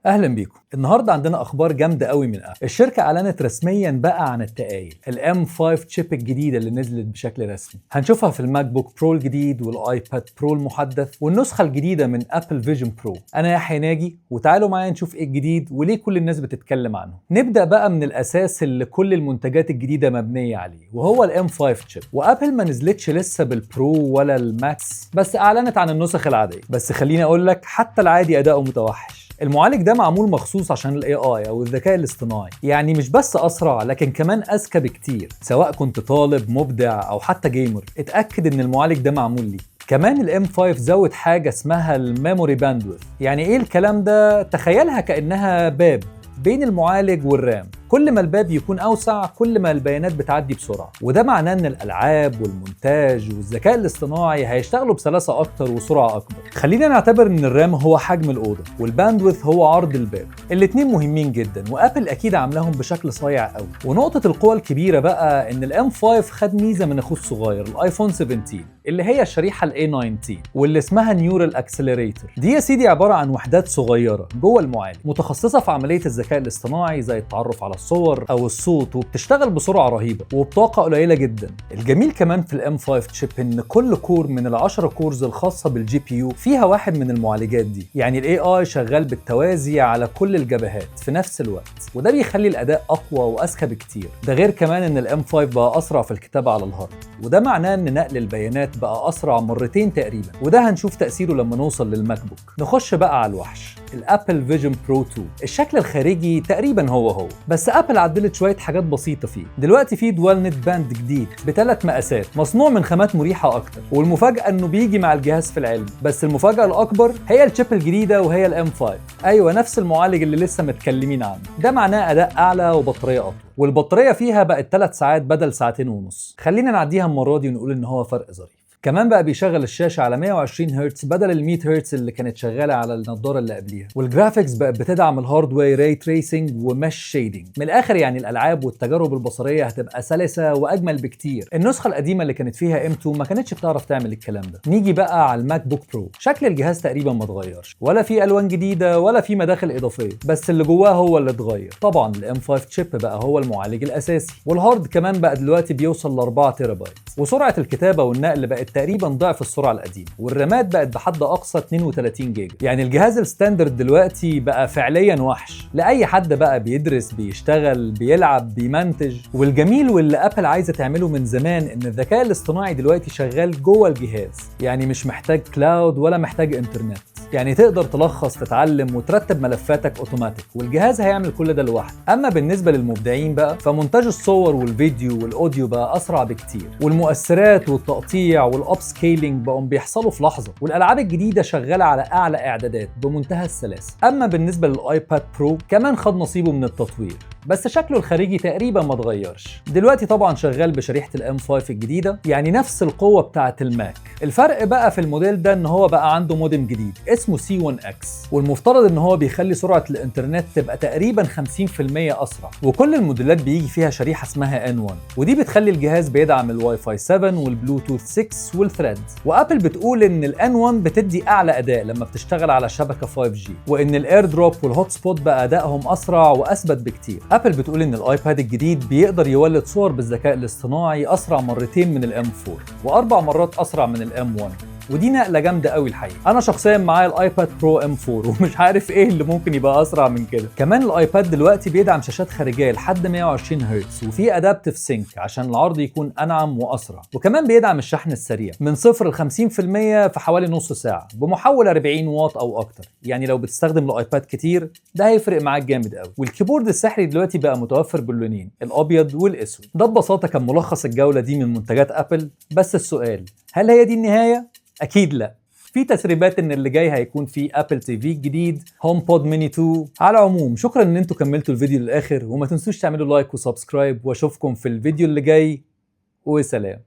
اهلا بيكم. النهارده عندنا اخبار جامدة قوي من ابل. الشركة اعلنت رسميا بقى عن التقايل ال M5 chip الجديدة اللي نزلت بشكل رسمي، هنشوفها في ال MacBook Pro الجديد وال iPad Pro المحدث والنسخة الجديدة من Apple Vision Pro. انا يحيى ناجي، وتعالوا معايا نشوف ايه الجديد وليه كل الناس بتتكلم عنه. نبدا بقى من الاساس اللي كل المنتجات الجديدة مبنية عليه، وهو ال M5 chip. وابل ما نزلتش لسه بال Pro ولا ال Max، بس اعلنت عن النسخ العاديه. بس خليني اقول لك، حتى العادي اداؤه متوحش. المعالج ده معمول مخصوص عشان ال AI او الذكاء الاصطناعي، يعني مش بس اسرع لكن كمان اذكى بكتير. سواء كنت طالب مبدع او حتى gamer، اتاكد ان المعالج ده معمول ليك. كمان ال M5 زود حاجة اسمها ال memory bandwidth. يعني ايه الكلام ده؟ تخيلها كانها باب بين المعالج وال RAM. كل ما الباب يكون اوسع، كل ما البيانات بتعدي بسرعه، وده معناه ان الالعاب والمونتاج والذكاء الاصطناعي هيشتغلوا بسلاسة اكتر وسرعة اكبر. خلينا نعتبر ان ال RAM هو حجم الاوضة وال bandwidth هو عرض الباب. الاتنين مهمين جدا، وابل اكيد عاملاهم بشكل صايع قوي. ونقطة القوة الكبيرة بقى ان ال M5 خد ميزة من اخوه الصغير ال iPhone 17، اللي هي الشريحة ال A19 واللي اسمها neural accelerator. دي يا سيدي عبارة عن وحدات صغيرة جوه المعالج متخصصة في عملية الذكاء الاصطناعي، زي التعرف على الصور او الصوت، وبتشتغل بسرعة رهيبة وبطاقه قليله جدا. الجميل كمان في ال M5 chip ان كل core من ال10 cores الخاصة بال GPU فيها واحد من المعالجات دي، يعني ال AI شغال بالتوازي على كل الجبهات في نفس الوقت، وده بيخلي الاداء اقوى واذكى بكتير. ده غير كمان ان ال M5 بقى اسرع في الكتابة على ال hard، وده معناه ان نقل البيانات بقى اسرع مرتين تقريبا، وده هنشوف تاثيره لما نوصل لل MacBook. نخش بقى على الوحش، ال Apple Vision Pro 2. الشكل الخارجي تقريبا هو هو، بس ابل عدلت شوية حاجات بسيطة فيه. دلوقتي في dual neckband جديد بثلاث مقاسات مصنوع من خامات مريحه اكتر، والمفاجاه انه بيجي مع الجهاز في العلبه. بس المفاجاة الاكبر هي ال chip الجديده، وهي ال M5. ايوه، نفس المعالج اللي لسه متكلمين عنه. ده معناه اداء اعلى وبطاريه اطول، والبطاريه فيها بقت 3 ساعات بدل ساعتين ونص. خلينا نعديها المرة دي ونقول ان هو فرق ظريف. كمان بقى بيشغل الشاشة على 120 هرتز بدل ال 100 هرتز اللي كانت شغالة على النضارة اللي قبليها، وال graphics بقت بتدعم ال hardware ray tracing و mesh shading. من الاخر يعني الالعاب والتجارب البصرية هتبقى سلسه واجمل بكتير. النسخة القديمة اللي كانت فيها M2 ما كانتش بتعرف تعمل الكلام ده. نيجي بقى على ال MacBook Pro. شكل الجهاز تقريبا ما اتغيرش، ولا في الوان جديدة ولا في مداخل اضافيه، بس اللي جواه هو اللي اتغير. طبعا ال M5 chip بقى هو المعالج الاساسي، وال hard كمان بقى دلوقتي بيوصل ل 4 تيرا بايت، وسرعة الكتابة والنقل بقت تقريبا ضعف السرعة القديمه، والرامات بقت بحد اقصى 32 جيجا. يعني الجهاز ال standard دلوقتي بقى فعليا وحش لاي حد بقى بيدرس، بيشتغل، بيلعب، بيمنتج. والجميل واللي ابل عايزه تعمله من زمان ان الذكاء الاصطناعي دلوقتي شغال جوه الجهاز، يعني مش محتاج cloud ولا محتاج انترنت. يعني تقدر تلخص، تتعلم، وترتب ملفاتك اوتوماتيك، والجهاز هيعمل كل ده لوحده. اما بالنسبة للمبدعين بقى، فمونتاج الصور والفيديو وال audio بقى اسرع بكتير، والمؤثرات والتقطيع وال upscaling بقوا بيحصلوا في لحظه، والالعاب الجديدة شغالة على اعلى اعدادات بمنتهى السلاسة. اما بالنسبة لل iPad Pro، كمان خد نصيبه من التطوير، بس شكله الخارجي تقريبا ما اتغيرش. دلوقتي طبعا شغال بشريحه ال M5 الجديده، يعني نفس القوة بتاعه ال Mac. الفرق بقى في الموديل ده ان هو بقى عنده مودم جديد اسمه C1X، والمفترض ان هو بيخلي سرعة الانترنت تبقى تقريبا 50% اسرع. وكل الموديلات بيجي فيها شريحة اسمها N1، ودي بتخلي الجهاز بيدعم الواي فاي 7 والبلوتوث 6 وال Thread. وابل بتقول ان ال N1 بتدي اعلى اداء لما بتشتغل على شبكة 5G، وان ال AirDrop وال hotspot بقى ادائهم اسرع واثبت بكتير. ابل بتقول ان ال iPad الجديد بيقدر يولد صور بالذكاء الاصطناعي اسرع مرتين من ال M4 واربع مرات اسرع من ال M1، ودي نقله جامدة قوي الحقيقه. انا شخصيا معايا ال iPad Pro M4 ومش عارف ايه اللي ممكن يبقى اسرع من كده. كمان ال iPad دلوقتي بيدعم شاشات خارجية لحد 120 هرتز، وفي adaptive sync عشان العرض يكون انعم واسرع، وكمان بيدعم الشحن السريع من 0 ل 50% في حوالي نص ساعة بمحول 40 واط او اكتر. يعني لو بتستخدم ال iPad كتير، ده هيفرق معاك جامد قوي. وال keyboard السحري دلوقتي بقى متوفر باللونين الابيض والاسود. ده ببساطة كان ملخص الجولة دي من منتجات ابل. بس السؤال، هل هي دي النهايه؟ اكيد لا. في تسريبات ان اللي جاي هيكون في Apple TV الجديد، HomePod mini 2. على العموم، شكرا ان انتوا كملتوا الفيديو للاخر، وما تنسوش تعملوا like و subscribe، واشوفكم في الفيديو اللي جاي، وسلام.